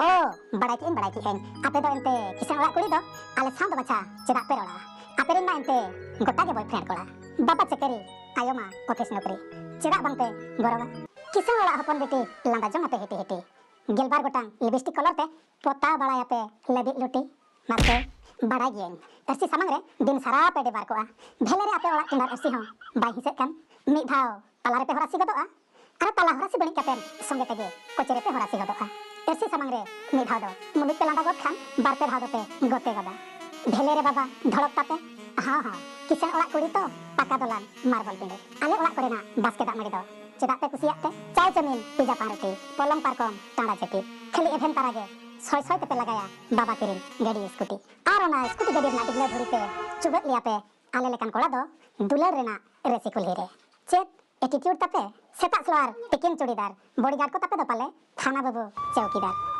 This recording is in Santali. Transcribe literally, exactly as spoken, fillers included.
ᱚ, ᱵᱟᱲᱟᱭ ᱠᱮᱜᱼᱟᱹᱧ, ᱵᱟᱲᱟᱭ ᱠᱮᱜᱼᱟᱹᱧ, ᱟᱯᱮ ᱫᱚ ᱮᱱᱛᱮ ᱠᱤᱥᱟᱹᱬ ᱚᱲᱟᱜ ᱠᱩᱲᱤ ᱫᱚ ᱟᱞᱮ ᱥᱟᱶ ᱫᱚ ᱵᱟᱪᱷᱟ ᱪᱮᱫᱟᱜ ᱯᱮ ᱨᱚᱲᱟ? ᱟᱯᱮ ᱨᱮᱱ ᱢᱟ ᱮᱱᱛᱮ ᱜᱚᱴᱟ ᱜᱮ boyfriend ᱠᱚᱲᱟ᱾ ᱵᱟᱵᱟ ᱪᱟᱹᱠᱨᱤ, ᱟᱭᱳ ᱢᱟ office ᱱᱚᱠᱨᱤ᱾ ᱪᱮᱫᱟᱜ ᱵᱟᱝ ᱯᱮ ᱜᱚᱨᱚᱵᱟ? ᱠᱤᱥᱟᱹᱬ ᱚᱲᱟᱜ ᱦᱚᱯᱚᱱ ᱵᱤᱴᱤ ᱞᱟᱸᱫᱟ ᱡᱚᱝ ᱟᱯᱮ ᱦᱤᱴᱤ ᱦᱤᱴᱤ᱾ ᱜᱮᱞᱵᱟᱨ ᱜᱚᱴᱟᱝ lipstick colour ᱛᱮ ᱯᱚᱛᱟᱣ ᱵᱟᱲᱟᱭᱟᱯᱮ ᱞᱟᱹᱵᱤᱫ ᱞᱩᱴᱤ᱾ ᱢᱟᱥᱮ, ᱵᱟᱲᱟᱭ ᱜᱤᱭᱟᱹᱧ, ᱟᱹᱨᱥᱤ ᱥᱟᱢᱟᱝ ᱨᱮ ᱫᱤᱱ ᱥᱟᱨᱟ ᱯᱮ ᱰᱮᱵᱟᱨ ᱠᱚᱜᱼᱟ᱾ ᱵᱷᱮᱞᱮ ᱨᱮ ᱟᱯᱮ ᱚᱲᱟᱜ ᱴᱮᱸᱰᱟᱨ ᱟᱹᱨᱥᱤ ᱦᱚᱸ ᱵᱟᱭ ᱦᱤᱸᱥᱟᱹᱜ ᱠᱟᱱ᱾ ᱢᱤᱫ ᱫᱷᱟᱣ ᱛᱟᱞᱟ ᱨᱮᱯᱮ ᱦᱚᱨᱟᱥᱤ ᱜᱚᱫᱚᱜᱼᱟ, ᱟᱨ ᱛᱟᱞᱟ ᱦᱚᱨᱟᱥᱤ ᱵᱟᱹᱲᱤᱡ ᱠᱟᱛᱮ ᱥᱚᱸᱜᱮ ᱛᱮᱜᱮ ᱠᱚᱪᱮ ᱨᱮᱯᱮ ᱦᱚᱨᱟᱥᱤ ᱜᱚᱫᱚᱜᱼᱟ᱾ ᱟᱹᱨᱥᱤ ᱥᱟᱢᱟᱝ ᱨᱮ ᱢᱤᱫ ᱫᱷᱟᱣ ᱫᱚ ᱢᱩᱞᱩᱡ ᱯᱮ ᱞᱟᱸᱫᱟ ᱜᱚᱫ ᱠᱷᱟᱱ, ᱵᱟᱨ ᱯᱮ ᱫᱷᱟᱣ ᱫᱚᱯᱮ ᱜᱚᱛᱮ ᱜᱚᱫᱟ᱾ ᱵᱷᱮᱞᱮ ᱨᱮ ᱵᱟᱵᱟ ᱫᱷᱚᱲᱚᱠ ᱛᱟᱯᱮ, ᱦᱚᱸ ᱦᱚᱸ, ᱠᱤᱥᱟᱹᱬ ᱚᱲᱟᱜ ᱠᱩᱲᱤ ᱛᱚ, ᱯᱟᱠᱟ ᱫᱚᱞᱟᱱ ᱢᱟᱨᱵᱚᱞ ᱯᱤᱸᱰᱟᱹ᱾ ᱟᱞᱮ ᱚᱲᱟᱜ ᱠᱚᱨᱮᱱᱟᱜ ᱵᱟᱥᱠᱮ ᱫᱟᱜ ᱢᱟᱹᱰᱤ ᱫᱚ ᱪᱮᱫᱟᱜ ᱯᱮ ᱠᱩᱥᱤᱭᱟᱜ ᱛᱮ? ᱪᱟᱭ ᱪᱟᱣᱢᱤᱱ, ᱯᱤᱡᱟ ᱯᱟᱣᱨᱩᱴᱤ, ᱯᱚᱞᱚᱝ ᱯᱟᱨᱠᱚᱢ, ᱴᱟᱸᱰᱟ ᱡᱟᱹᱯᱤᱫ, ᱠᱷᱟᱹᱞᱤ ᱮᱵᱷᱮᱱ ᱛᱟᱨᱟ ᱜᱮ ᱥᱚᱭ ᱥᱚᱭ ᱛᱮᱯᱮ ᱞᱟᱜᱟᱭᱟ ᱵᱟᱵᱟ ᱠᱤᱨᱤᱧ ᱜᱟᱹᱰᱤ ᱥᱠᱩᱴᱤ᱾ ᱟᱨ ᱚᱱᱟ ᱥᱠᱩᱴᱤ ᱜᱟᱹᱰᱤ ᱨᱮᱱᱟᱜ ᱰᱤᱜᱽᱞᱟᱹ ᱫᱷᱩᱲᱤ ᱯᱮ ᱪᱩᱵᱟᱹᱜ ᱞᱮᱭᱟ ᱯᱮ, ᱟᱞᱮ ᱞᱮᱠᱟᱱ ᱠᱚᱲᱟ ᱫᱚ ᱫᱩᱞᱟᱹᱲ ᱨᱮᱱᱟᱜ ᱨᱟᱹᱥᱤ ᱠᱩᱞᱦᱤ ᱨᱮ᱾ ᱪᱮᱫ attitude ᱛᱟᱯᱮ? ᱥᱮᱛᱟᱜ ᱥᱟᱞᱣᱟᱨ, ᱛᱤᱠᱤᱱ ᱪᱩᱲᱤᱫᱟᱨ, bodyguard ᱠᱚ ᱛᱟᱯᱮ ᱫᱚ ᱯᱟᱞᱮ ᱛᱷᱟᱱᱟ ᱵᱟᱹᱵᱩ ᱪᱚᱣᱠᱤᱫᱟᱨ᱾